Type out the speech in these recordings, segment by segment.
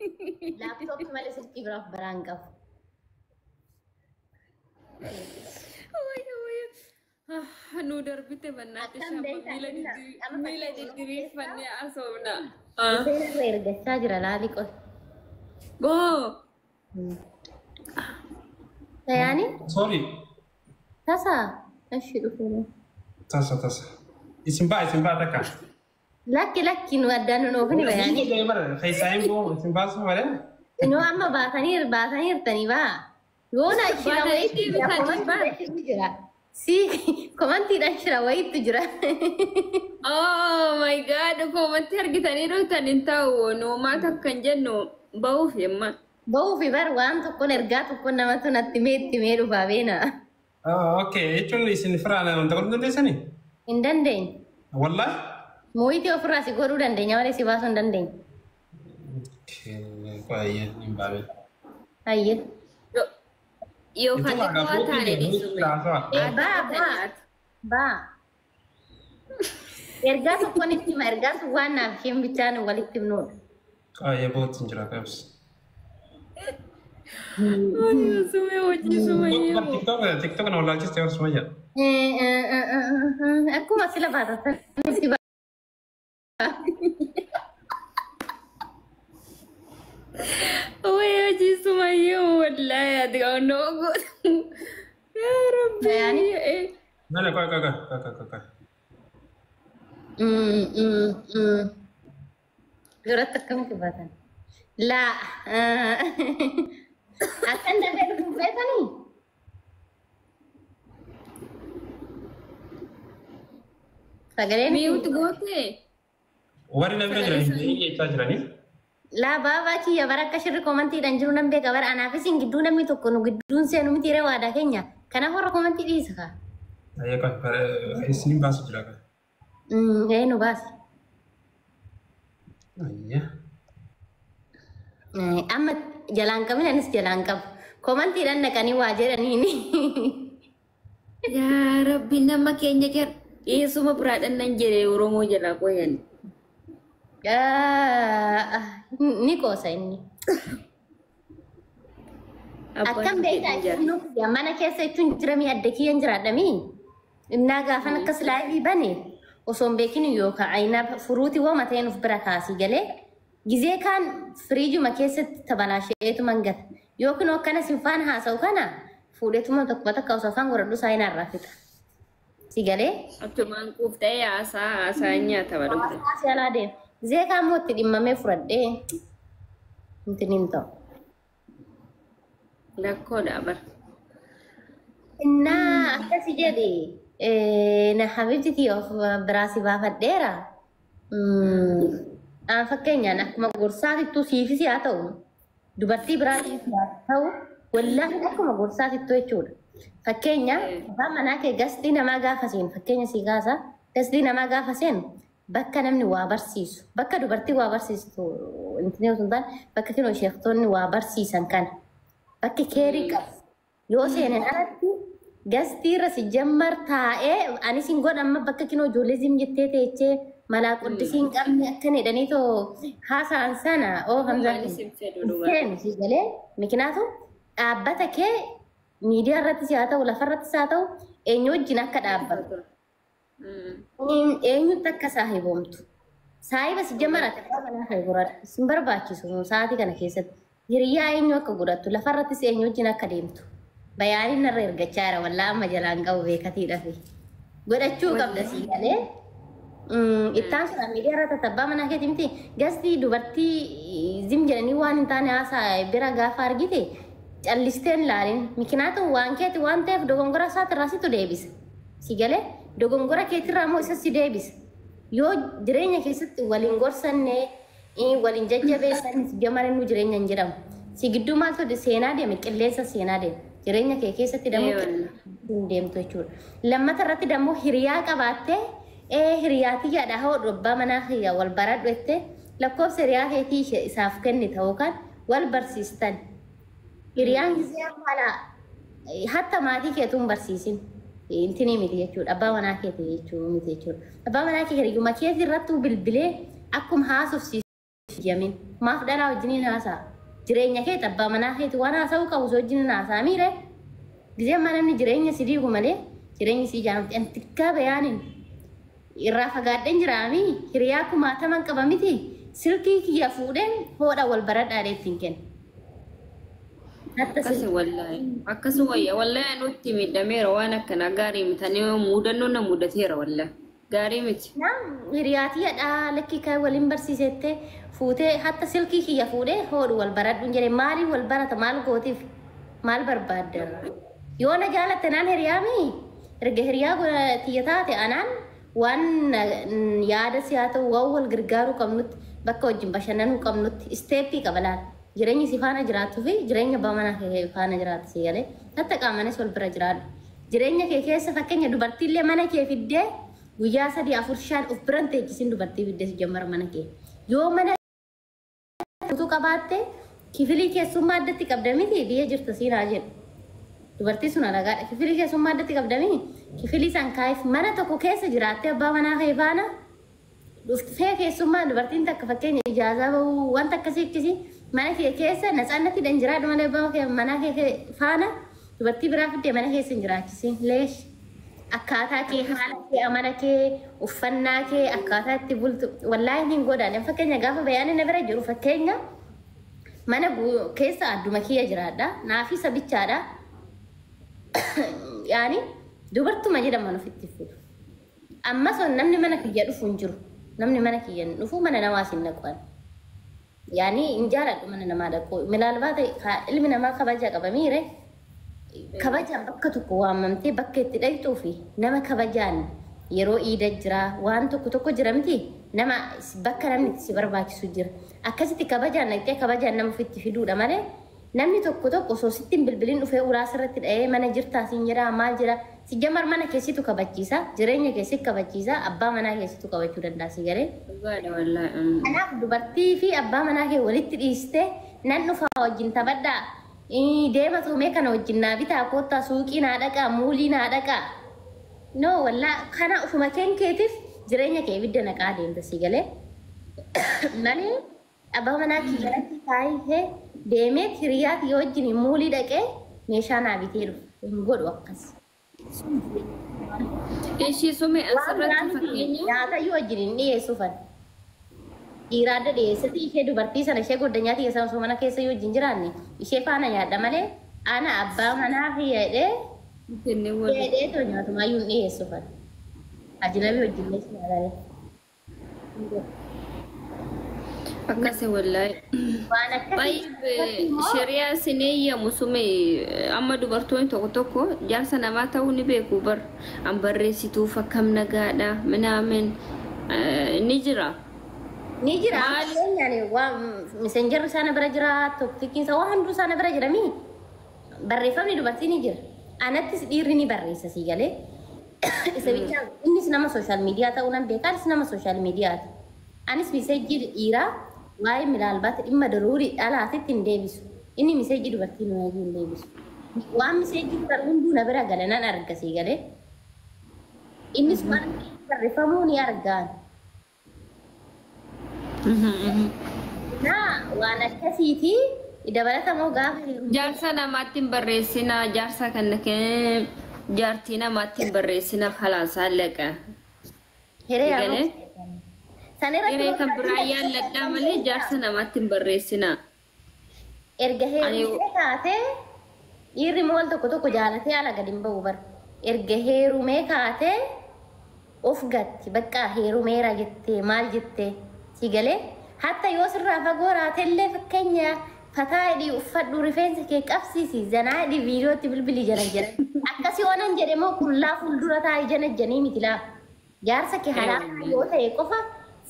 Laaptooppii malee silkii biraaf baraan qabu. Wayyo wayyo. Ah, nu darbite bannaatti Akkam shaamma beektaa miila kenna. Amma miila fakkeenya Oromoo didiriirfannee keessaa haasofna. Ah. Isheen irra ergachaa jira laali qoy. Boo. Tayaani Sorry. tasa ishi dhufuun. Tasa tasa. Isin baa isin baa takka. Lakki lakki nu addaan nu oofni bayaani. Keessaa hin bu'u isin baasu malee. Inoo amma baatanii baataniirtanii baa. Yoona shira Baatanii wayiitu jira deebisanii baa. komantiidhaan jira. Si komantiidhaan shira wayiitu jira. Oh my God, koomatti argitanii dhuftan hin ta'u nuumaa takka hin jennu bahuuf yemma. Bahuufi bar waan tokkoon ergaa tokkoon namatu natti mee itti mee dhufaa beena. Okay, jechuun isin firaan wanta godhuu dandeessanii? Hin dandeenye. Wallaahi? Mooyitii ofirraa si godhuu dandeenya malee si baasuu hin dandeenye. Baay'ee hin baabee. Hayyee. Yookaan xiqqoo waa taane dhiisume. Baa baa baa. Ergaa tokkoon itti hima ergaa sun waan naaf isheen bichaan walitti himnudha. Baay'ee bootti hin jira qabs. Sumee hojii sumayyee moo. TikTok na wallaalchiste yoo sumayya. Akkuma sila baatatan itti baa. Way hojii sumayyee moo wallaahi ati qabu godhu. Yaa Rabbi. Bayaani. Nana qoy qoy qoy qoy qoy qoy. Duratti akkamitti baatan? Laa. Akkan dafee dhufuuf beekanii? Sagaleen Mute gootee. Warri na bira jiran hin jechaa jiranii. Laa baabaa kiyya bara akka shirri komantiidhaan jiru nan beeka bara anaafis hin gidduu namni tokko nu gidduun seenu miti ree waadaa keenya. Kanaaf warra komantii dhiisa kaa. Baay'ee qoy isin baasu jira qoy. Ee nu baasi. Ayya. Amma jalaan qabin anis jalaan qabu. Komantiidhaan naqanii waa jedhaniini. Yaa Rabbi nama keenya jara. Dhiyeessuma biraadhaan nan jedhe Oromoo jalaa qoyan. Ni qoosa inni. Akkam beektaa jechuun mana keessa jechuun jira mi adda kiyyan jiraadhamii. Innaa gaafan akkas live bane osoo hin beekin yookaan ayinaa furuutii wooma ta'een of bira kaasii galee gizee kaan firiijuma keessatti tabalaasheetu mangata. Yookiin akkana sin faana haasa'u kana fuudheetuma tokko takka osoo afaan godhadhu saayinaa irraa fixa. Si galee Achumaan quuftee haasaa haasaa nyaata badhufte. Haasaan alaa deema. Gizee kaan immoo itti dhimmamee fudhadhee wanti hin ta'u. Lakkoodha bara. Innaa akkasi jedhe na habibti tiyya of biraa si baafadheera. Aan fakkeenyaan akkuma gorsaatittuu siifis haa ta'u dubartii biraatiif haa ta'u wallaahi akkuma gorsaatittuu jechuudha. Fakkeenya abbaan manaa kee gastii namaa gaafa seenu fakkeenya si kaasa gastii namaa gaafa seenu bakka namni waa barsiisu bakka dubartii waa barsiistu intinee osoo hin taane bakka kinoo sheektoonni waa barsiisan kana bakki keerii qabu yoo seenan alatti gastiirra si jammar taa'ee anis hin godhan amma bakka kinoo ijoollee zim jettee teechee malaa quddisii hin qabne akkan jedhanii too haasa'an sana oo Hamzaa Anis hin fedhu dhugaa. seenu si galee mikinaatu dhaabbata kee miidiyaa irrattis haa ta'u lafarrattis haa ta'u eenyu wajjin akka dhaabbatu eenyutti akka saahiboomtu saahiba si jammar ati abbaa manaa kee godhadhu sin barbaachisu sa'aatii kana keessatti hiriyaa eenyu akka godhattu lafarrattis eenyu wajjin akka deemtu bayaaniin narra ergachaa jira wallaa amma jalaan qabu beekatiidha fi godhachuu qabda si galee. Ittaan sun miidiyaa irratti abbaa manaa keetii miti gastii dubartii zim jedhanii waan hin taane haasaa bira gaafa argite callisteen laalin mikinaatu waan keeti waan ta'eef dogongora isaatirraa situ deebisa. Si galee dogongora keetirraa immoo isa si deebisa. Yoo jireenya keessatti waliin gorsanne waliin jajjabeessan si jamarinu jireenya hin jedhamu. Si gidduu maaltu seenaa deeme qilleensa seenaa deeme jireenya kee keessatti dammoo hin deemtu jechuudha. Lammata irratti dammoo hiriyaa qabaattee hiriyaa tiyyaadha hoo abbaa manaa kiyya wal baradhu jettee lakkoofsa hiriyaa keetii isaaf kennita yookaan wal barsiistan. Hiriyaan gisee haala hatta maatii keetuu hin barsiisin. Intinii miti jechuudha. Abbaa manaa keetii jechuu miti jechuudha. Abbaa manaa kee hiriyyuma keetii irrattuu bilbilee akkuma haasofsiisu yamin. Maaf dhalaa wajjiniin haasa'a? Jireenya kee abbaa manaa keeti waan haasa'uu qabu si wajjiniin haasa'a miire. Gizee ammaa namni jireenya si diigu malee jireenyi si ijaaramti. Antikkaa bayaaniin irraa fagaadheen jiraami hiriyaa kumaataman qaba miti silkii kiyya fuudheen hoodha wal baradhaadhee ittiin kenna. Hatta Akkasi wallaahi. Akkasi wayya wallaahi nutti miidhameera waan akkanaa gaarii miti. Ani mudannoo na mudateera wallaahi. Gaarii miti. Naam hiriyaatii hadhaa lakkii kan waliin barsiisette fuutee hatta silkii kiyya fuudhee hoodhu wal baradhuun jedhe maaliif wal barata maal gootiif maal barbaadda? Yoo na jaalatte naan hiriyaami erga hiriyaa tiyya taate anaan waan yaada si haa ta'u waan wal gargaaruu qabnutti bakka wajjin bashannanuu qabnutti isteeppii qaba laal. Jireenyi si faana jiraattuu fi jireenya abbaa manaa kee faana jiraatu si galee hatta qaamanis wal bira jiraadhu. Jireenya kee keessa fakkeenya dubartiillee mana kee fiddee guyyaa 3 4 5 of biran teechisin dubartii fiddee si jammara mana kee. Yoo mana guutuu qabaatte kifilii keessummaa addatti qabda miti biyya jirta siinaa jedhu. Dubartii sun alagaadha. Kifilii keessummaa addatti qabdamii kifilii san kaayif mana tokko keessa jiraattee abbaa manaa kee faana dhuftee keessummaa dubartiin takka fakkeenya ijaazaa bahuu wanta akkasii akkasii mana kee keessa natsaannatti dhan jiraadhu malee abbaa kee manaa kee faana dubartii biraa fiddee mana keessa hin jiraachisin. Leesh akkaataa kee haala kee amala kee uffannaa kee akkaataa itti bultu wallaahi hin godhaan. Fakkeenya gaafa bayaanii na bira jiru fakkeenya mana keessa adduma kiyya jiraadha. Naafi sabichaadha. Yaani dubartuma jedhaman ofitti fuudhu. Ammas namni mana kiyya dhufu hin jiru. Namni mana kiyya hin dhufu mana namaas hin naqu. Yaani hin jaaladhu mana namaa dhaqu. Milaalbaata ilmi namaa kabaja qaba miire. Kabajaan bakka tokko waamamtee bakka itti dhaqxuu fi nama kabajaan yeroo iida jira waan tokko tokko jira miti nama bakka namni itti si barbaachisu jira. Akkasitti kabajaan dhaqxee kabajaan nama ofitti fiduudha malee namni tokko tokko osoo sitti hin bilbilin dhufee uraa sirratti dha'ee mana jirtaa siin jedhaa maal jira si jamar mana keessitu kabachiisa jireenya keessi kabachiisa abbaa manaa keessitu kabachuu danda'a si galee. Dhugaadha wallaahi. Kanaaf dubartii fi abbaa manaa kee walitti dhiiste nan dhufaa wajjin taphadhaa. Deema tuumee kana wajjin naa bitaa koottaa suuqii naa dhaqaa muulii naa dhaqaa. No wallaa kana ofuma keetiif jireenya kee ibidda naqaa deemta si galee. Malee abbaa manaa kiyyaatti taa'ee deemee hiriyaa kiyya wajjin muulii dhaqee meeshaa naa bitee dhufu hin godhu akkas. Ishii sume Waan asirratti biraa miti fakkeenya nyaata iyyuu wajjin hin dhiyeessuufan. Dhiira adda dhiyeessati ishee dubartii sana ishee goddanyaa tiyya sana osoo mana keessa iyyuu wajjin jiraanne ishee faana nyaadha malee ana abbaa manaa fi jedhee jennee waliin. jedhee too nyaatumaayyuu hin dhiyeessuufan. Ajinabii wajjin leessu nyaatanii. Akkasi wallaahi. Waan akkasii Baay'ee shari'aa isin eeyyamu sume amma dubartoonni tokko tokko jaarsa namaa ta'uu ni beeku bar an barreessituuf akkam nagaadha minaamin ni jira. Ni jira. Maal? Fakkeenyaan waan miseenjarri isaana bira jira, tokkiin isaa waan hunduu isaana bira jira mii. Barreeffamni dubartii ni jira. Anattis dhiirri ni barreessa si galee. Isa bichaa innis nama sooshaal miidiyaa ta'uu nan beeka, anis nama sooshaal miidiyaati. Anis miseejjii dhiiraa waa'ee milaalbaatti dhimma daruurii dhalaatitti hin deebisu. Inni miseejjii dubartii nu hin deebisu. Waan miseejjii turan hunduu na bira gala nan arga si galee. Innis waan barreeffamuu ni argaan. Naa waan akkasiiti dabalatamoo gaafa heerumte Jaarsa namaatti hin barreessinaa jaarsa kan jaartii namaatti hin barreessinaa kalaasaa laqa. Hiree Galee? San irratti Hiree kan biraa yaalladhaa malee jaarsa namaatti hin barreessinaa. Erga heerumtee kaatee dhiirri mool tokko tokko jaalatee ala gadi hin ba'u bara. Erga heerumee kaatee of gatti bakka heerumeera jettee maal jettee si galee hatta yoo sirraa fagoo raatellee fakkeenya fataa hidhii uffadhu rifeensa kee qabsiisi zanaa hidhii viidiyootti bilbilii jana jana. Akkasii oonan jedhe moo qullaa fuuldura taa'ee jana janii miti laa. Jaarsa kee halaa yoo ta'e qofa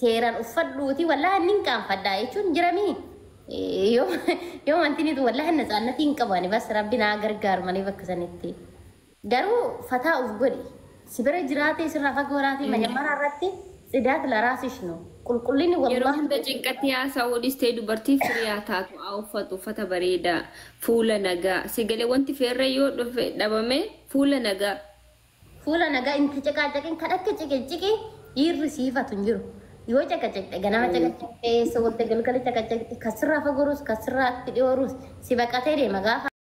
seeraan uffadhuuti wallaahi inni hin qaanfadhaa jechuun jiramii. Yoo wanti nitu wallaahi natsaannatii hin qabu ani bas rabbi naa gargaaru malee bakka sanitti. Garuu fataa uf godhi. Si bira jiraatee sirraa fagoo raatee majammaraa irratti tsidaat laraasish no. Qulqullinni Yeroo wallaahi hunda cinqatti haasa'uu dhiistee dubartii firiyaa taatu haa uffatu uffata bareedaa fuula nagaa si galee wanti feerree yoo dhufe dhabame fuula nagaa. Fuula nagaa inti ciqaacaqin kan akka ciqiciqi dhiirri siifatu hin jiru. Yoo caqacaqxe ganama caqacaqxee eessa oolte galgala caqacaqxe kasirraa fagoorus kasirraa itti dhiyoorus si baqatee deema gaafa.